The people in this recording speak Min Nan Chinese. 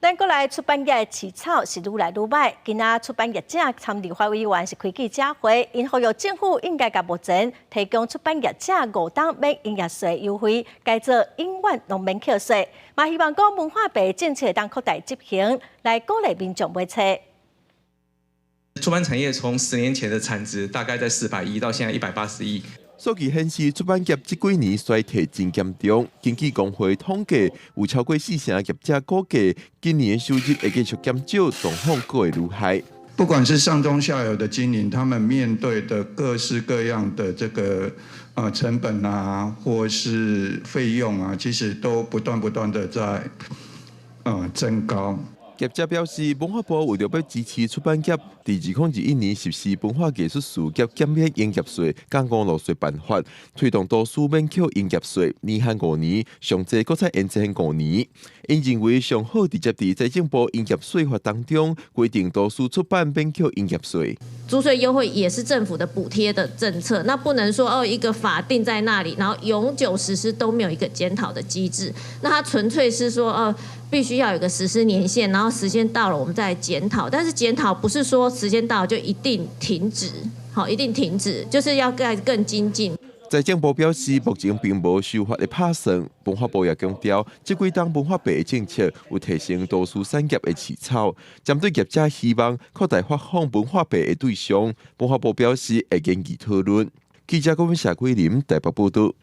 咱過來出版業的市場是愈來愈䆀。今仔出版業者參立法委員是開記者會，𪜶呼籲政府應該共目前提供出版業者五冬免營業稅優惠，改做永遠攏免扣稅。嘛希望講文化部政策當擴大執行，來鼓勵民眾買冊。出版產業從10年前的產值大概在400億，到現在180億。數據顯示，出版業這幾年衰退真嚴重。根據公會統計，有超過四成業者估計今年收入會繼續減少，狀況閣會愈害。不管是上中下游的經營，他們面對的各式各樣的這個成本啊，或是費用啊，其實都不斷不斷的在增高。業者表示，文化部為著欲支持出版業，佇2021年實施文化藝術事業減免營業稅、佮網路稅辦法，推動圖書免扣營業稅，年限五年，上濟閣再延長五年。𪜶認為上好直接佇財政部營業稅法當中規定圖書出版免扣營業稅。租稅優惠也是政府的補貼的政策，那不能說哦一個法定在那裡，然後永久實施都沒有一個檢討的機制，那它純粹是說哦必須要有個實施年限，然後時間到了我們再來檢討。但是檢討不是說時間到了就一定停止，好，一定停止，就是要更更精進。財政部表示，目前並無修法的打算。文化部也強調，這幾冬文化部的政策有提升圖書產業的市場，針對業者希望擴大發放文化幣的對象，文化部表示會研議討論。記者郭文夏桂林台北報道。